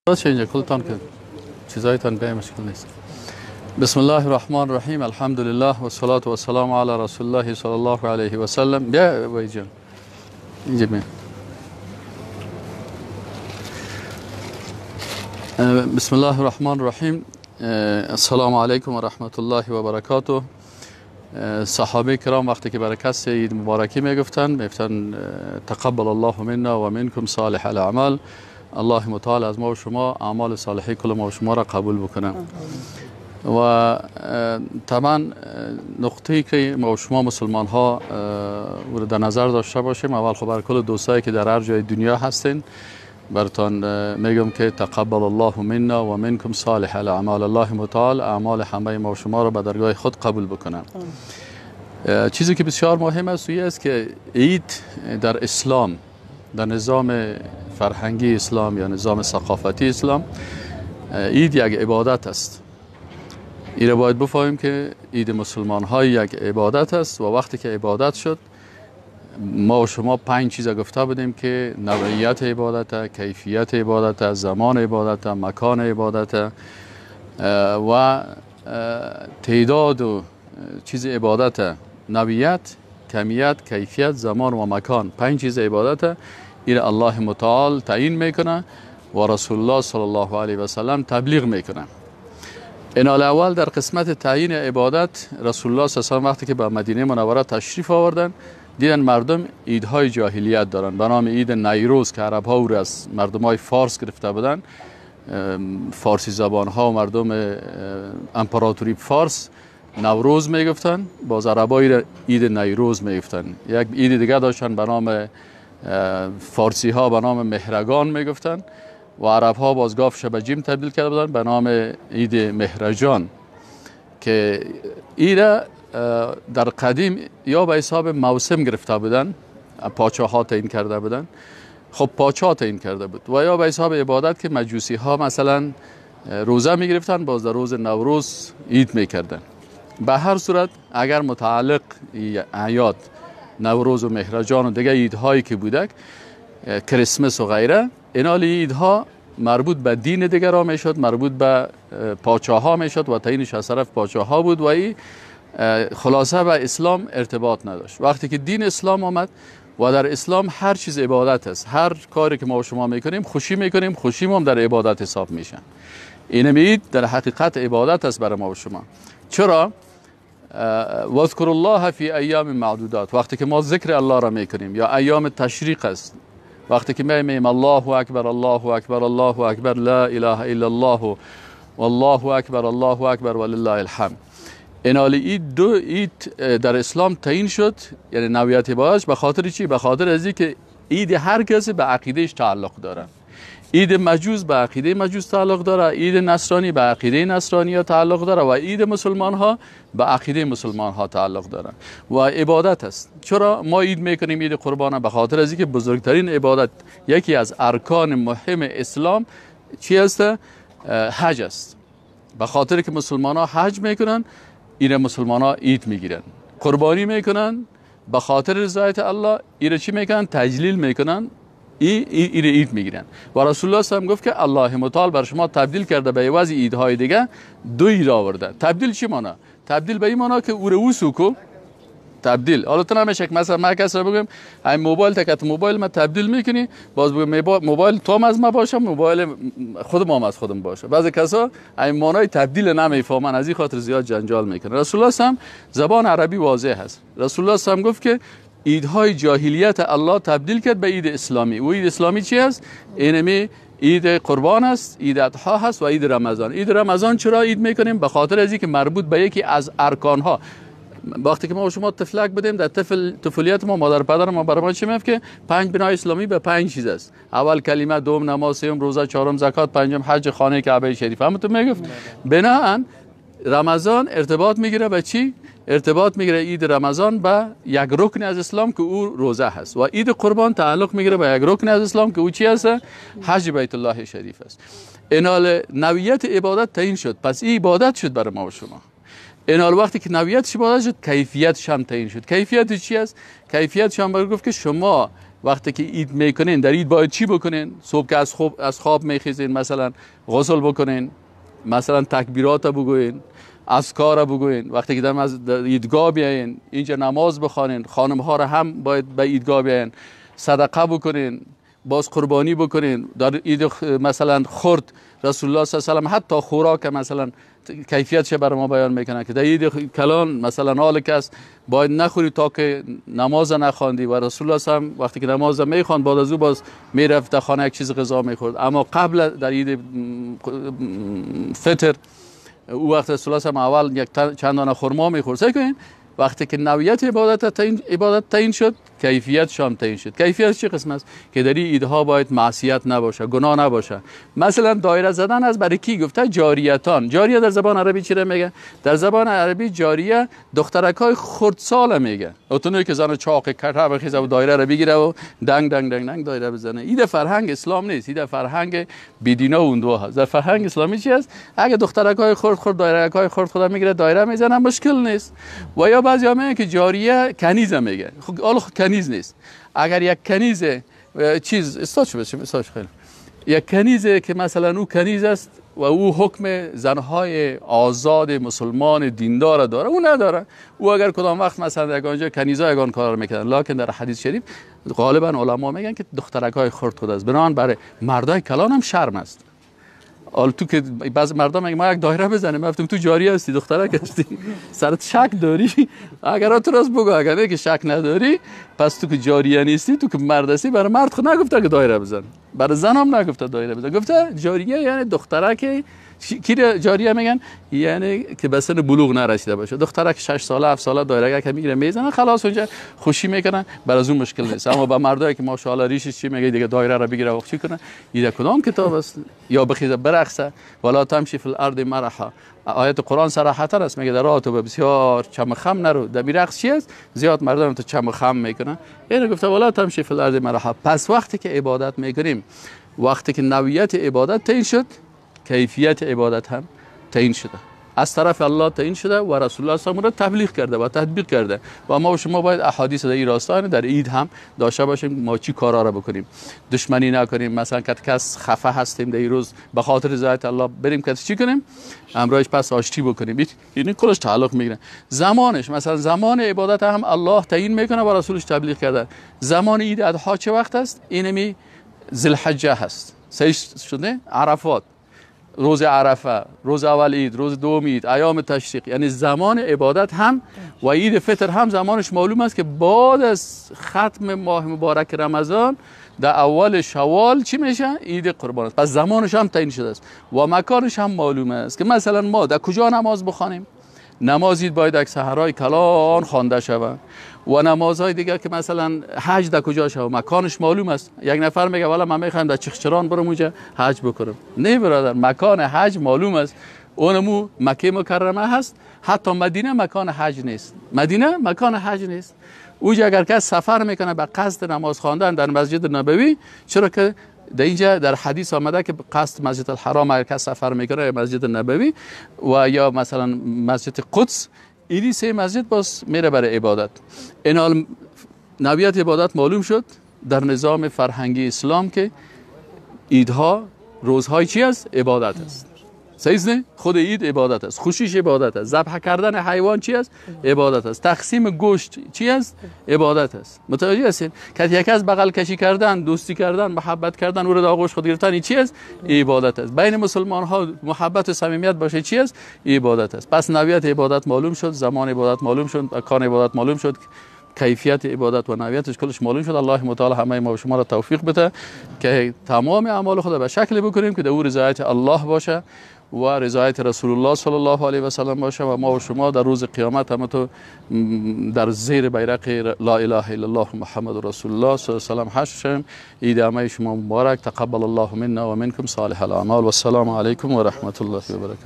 اینجا کلتان که چیزایتان به مشکل نیست. بسم الله الرحمن الرحیم، الحمدلله و الصلاة و السلام علی رسول الله صلی الله علیه و سلم. بیا وای جان اینجا بیا. بسم الله الرحمن الرحیم، السلام علیکم و رحمت الله و برکاته. صحابه کرام وقتی که برای کسی عید مبارکی میگفتن، میگفتن تقبل الله منا و منکم صالح الاعمال. الله متعال از ما و شما اعمال صالحی کل ما و شما را قبول بکنه. و طبعا نقطه‌ای که ما و شما مسلمان ها در نظر داشته باشیم، اول خب بر کل دوستایی که در هر جای دنیا هستین براتون میگم که تقبل الله منا و منکم صالح الاعمال. الله متعال اعمال همه ما و شما را به درگاه خود قبول بکنه. چیزی که بسیار مهم است این است که عید در اسلام، در نظام فرهنگی اسلام یا نظام ثقافتی اسلام، عید یک عبادت است. این را باید بفهمیم که عید مسلمان های یک عبادت است و وقتی که عبادت شد، ما و شما 5 چیز گفته بودیم که نوعیت عبادت، کیفیت عبادت، زمان عبادت، مکان عبادت و تعداد و چیز عبادت. نوعیت، کمیت، کیفیت، زمان و مکان، 5 چیز عبادت. این الله متعال تعیین میکنه و رسول الله صلی الله علیه و سلم تبلیغ میکنه. انال اول در قسمت تعیین عبادت، رسول الله صلی الله علیه و سلم وقتی که به مدینه منوره تشریف آوردن، دیدن مردم عیدهای جاهلیت دارن به نام عید نیروز که عرب ها او را از مردم های فارس گرفته بودن، فارسی زبان ها و مردم امپراتوری فارس نوروز میگفتن، باز عربای عید نیروز میگفتن. یک عید دیگه داشتن به نام فارسی ها به نام مهرگان میگفتن و عرب ها باز گافش به جیم تبدیل کرده بودن به نام عید مهرجان، که عید در قدیم یا به حساب موسم گرفته بودن، پاچه ها تعیین کرده بودن، خب پاچه ها تعیین کرده بود، و یا به حساب عبادت که مجوسی ها مثلا روزه میگرفتن، باز در روز نوروز عید میکردن. به هر صورت اگر متعلق اعیاد نوروز و مهرجان و دیگه عیدهایی که بوده، کریسمس و غیره، اینا عیدها مربوط به دین دیگر ها میشد، مربوط به پاچه ها میشد و تعیینش از طرف پاچه ها بود و این خلاصه به اسلام ارتباط نداشت. وقتی که دین اسلام آمد و در اسلام هر چیز عبادت است، هر کاری که ما و شما میکنیم خوشی میکنیم، خوشی ما هم در عبادت حساب میشن. این عید در حقیقت عبادت است برای ما و شما. چرا؟ واذکر الله فی ایام معدودات، وقتی که ما ذکر الله را میکنیم یا ایام تشریق است، وقتی که میگیم الله اکبر الله اکبر الله اکبر لا اله الا الله والله اکبر الله اکبر ولله الحمد. اینالی عید دو عید در اسلام تعیین شد، یعنی نوعیت عبادتش به خاطر چی؟ به خاطر از اینکه عید هر کسی به عقیدهش تعلق داره. عید مجوس به عقیده مجوس تعلق داره، عید نصرانی به عقیده نصرانی ها تعلق داره و عید مسلمان ها به عقیده مسلمان ها تعلق داره و عبادت است. چرا ما عید میکنیم عید قربان؟ به خاطر از اینکه بزرگترین عبادت، یکی از ارکان مهم اسلام چی است؟ حج است. به خاطر که مسلمان ها حج میکنن، این مسلمان ها عید میگیرن، قربانی میکنن به خاطر رضایت الله. این چی میکنن؟ تجلیل میکنن، این عید میگیرن. و رسول الله صلی الله علیه و گفت که الله متعال بر شما تبدیل کرده به عوض عیدهای دیگه دو عید آورده. تبدیل چی مانا؟ تبدیل به این مانا که او رو کو تبدیل. حالا تو نمیشه که مثلا من کس رو بگم این موبایل تکت موبایل ما تبدیل میکنی، باز بگم موبایل تو هم از ما باشه، موبایل خودم هم از خودم باشه. بعضی کسا این معنای تبدیل نمیفهمن، از این خاطر زیاد جنجال میکنن. رسول الله صلی زبان عربی واضح هست. رسول الله صلی گفت که عیدهای جاهلیت الله تبدیل کرد به عید اسلامی. و عید اسلامی چی است؟ اینمی عید قربان است، عید اضحی هست و عید رمضان. عید رمضان چرا عید میکنیم؟ به خاطر از اینکه مربوط به یکی از ارکان ها. وقتی که ما و شما طفلک بودیم، در طفولیت ما مادر پدر ما برای ما چی میگفت که 5 بنای اسلامی به 5 چیز است. اول کلمه، دوم نماز، سوم روزه، چهارم زکات، پنجم حج خانه کعبه شریف. هم تو میگفت. بناهن رمضان ارتباط میگیره به چی؟ ارتباط میگیره عید رمضان به یک رکن از اسلام که او روزه هست، و عید قربان تعلق میگیره به یک رکن از اسلام که او چی هست؟ حج بیت الله شریف است. اینال نوعیت عبادت تعیین شد، پس این عبادت شد برای ما و شما. اینال وقتی که نوعیتش عبادت شد، کیفیتش هم تعیین شد. کیفیت چی است؟ کیفیتش هم گفت که شما وقتی که عید میکنین در عید باید چی بکنین؟ صبح که از خواب میخیزین مثلا غسل بکنین، مثلا تکبیرات بگوین، اذکار بگوین. وقتی که دم از عیدگاه بیاین اینجا نماز بخوانین، خانم ها را هم باید به عیدگاه بیاین، صدقه بکنین، باز قربانی بکنین. در عید مثلا خرد رسول الله صلی الله علیه و سلم حتی خوراک مثلا کیفیتش برای ما بیان میکنه که در عید کلان مثلا حال کس باید نخوری تا که نماز نخواندی. و رسول الله صلی الله علیه و وقتی که نماز میخواند بعد از او باز میرفت در خانه یک چیز غذا میخورد. اما قبل در عید فطر او وقت رسول الله صلی الله علیه و اول یک چند دانه خرما میخورد. سعی کنین وقتی که نوعیت عبادت تعیین شد، کیفیتش هم تعیین شد. کیفیت چه قسم است؟ که در این عیدها باید معصیت نباشه، گناه نباشه. مثلا دایره زدن از برای کی گفته؟ جاریتان. جاریه در زبان عربی چی را میگه؟ در زبان عربی جاریه دخترکای خردسال میگه. اتونی که زن چاق کته بخیزه و دایره را بگیره و دنگ دنگ دنگ دنگ دایره بزنه. این فرهنگ اسلام نیست، این فرهنگ بیدینا و اون دو هست. در فرهنگ اسلامی چی است؟ اگه دخترکای خرد خرد دایره‌های خرد خدا میگیره دایره میزنه، مشکل نیست. و یا بعضیا میگن که جاریه کنیزه میگه. خب حالا کنیز نیست. اگر یک کنیز چیز استاد شو بشه، استاد خیلی یک کنیزه که مثلا او کنیز است و او حکم زنهای آزاد مسلمان دیندار داره، او نداره. او اگر کدام وقت مثلا در آنجا کنیزا یگان کار میکردن، لکن در حدیث شریف غالبا علما میگن که دخترکای خرد خود است. بنابراین برای مردای کلان هم شرم است. حالا تو که بعض مردم میگن ما یک دایره بزنیم، ما گفتم تو جاری هستی، دخترک هستی، سرت شک داری، اگر تو راست بگو، اگر نه که شک نداری پس تو که جاریه نیستی، تو که مرد هستی. برای مرد خود نگفته که دایره بزن، برای زن هم نگفته دایره بزن، گفته جاریه یعنی دخترک. کی جاریه میگن؟ یعنی که به سن بلوغ نرسیده باشه. دخترک 6 ساله 7 ساله دایره که میگیره میزنه، خلاص اونجا خوشی میکنن، برای از اون مشکل نیست. اما با مردایی که ماشاءالله ریشش چی میگه دیگه دایره را بگیره و چی کنه، این کدام کتاب است؟ یا بخیزه برقصه، ولا تمشی فی الارض مرحا. آیت قرآن صراحتا است، میگه در راه تو بسیار چم خم نرو. در رقص چی است؟ زیاد مردم تو چم خم میکنن. اینو گفته ولا تمشی فی الارض مرحا. پس وقتی که عبادت میکنیم، وقتی که نوعیت عبادت تعیین شد، کیفیت عبادت هم تعیین شده، از طرف الله تعیین شده و رسول الله صلی الله علیه و تبلیغ کرده و تطبیق کرده. و ما و شما باید احادیث در این راستا در عید هم داشته باشیم، ما چی کارا را بکنیم، دشمنی نکنیم. مثلا که کس خفه هستیم در این روز به خاطر رضایت الله بریم که چی کنیم، امرایش پس آشتی بکنیم. یعنی کلش تعلق میگیره. زمانش مثلا زمان عبادت هم الله تعیین میکنه و رسولش تبلیغ کرده. زمان عید اضحی چه وقت است؟ اینمی ذوالحجه هست، صحیح شده، عرفات، روز عرفه، روز اول عید، روز دوم عید، ایام تشریق، یعنی زمان عبادت هم و عید فطر هم زمانش معلوم است که بعد از ختم ماه مبارک رمضان در اول شوال چی میشه؟ عید قربان است. پس زمانش هم تعیین شده است و مکانش هم معلوم است که مثلا ما در کجا نماز بخوانیم. نماز عید باید یک صحرای کلان خوانده شود و نمازهای دیگر که مثلا حج در کجا شود مکانش معلوم است. یک نفر میگه والا من میخوام در چخچران برم اونجا حج بکنم. نه برادر، مکان حج معلوم است، اونمو مکه مکرمه هست. حتی مدینه مکان حج نیست، مدینه مکان حج نیست. اونجا اگر کس سفر میکنه به قصد نماز خواندن در مسجد نبوی، چرا که در اینجا در حدیث آمده که قصد مسجد الحرام اگر کس سفر میکنه مسجد نبوی و یا مثلا مسجد قدس، اینی سه مسجد باز میره برای عبادت. اینال نوعیت عبادت معلوم شد در نظام فرهنگی اسلام که عیدها روزهای چی است؟ عبادت است. صحیح نه؟ خود عید عبادت است، خوشیش عبادت است، ذبح کردن حیوان چی است؟ عبادت است، تقسیم گوشت چی است؟ عبادت است. متوجه هستین؟ که یکی از بغل کشی کردن، دوستی کردن، محبت کردن، او را در آغوش خود گرفتن، این چی است؟ عبادت است. بین مسلمان ها محبت و صمیمیت باشه چی است؟ عبادت است. پس نوعیت عبادت معلوم شد، زمان عبادت معلوم شد، مکان عبادت معلوم شد، کیفیت عبادت و نوعیتش کلش معلوم شد. الله متعال همه ما و شما را توفیق بده که تمام اعمال خود به شکل بکنیم که در او رضایت الله باشه و رضایت رسول الله صلی الله علیه و سلم باشه و ما و شما در روز قیامت هم تو در زیر بیرق لا اله الا الله محمد رسول الله صلی الله علیه و سلم حشر شویم. عید همه شما مبارک. تقبل الله منا و منکم صالح الاعمال. و السلام علیکم و رحمت الله و برکاته.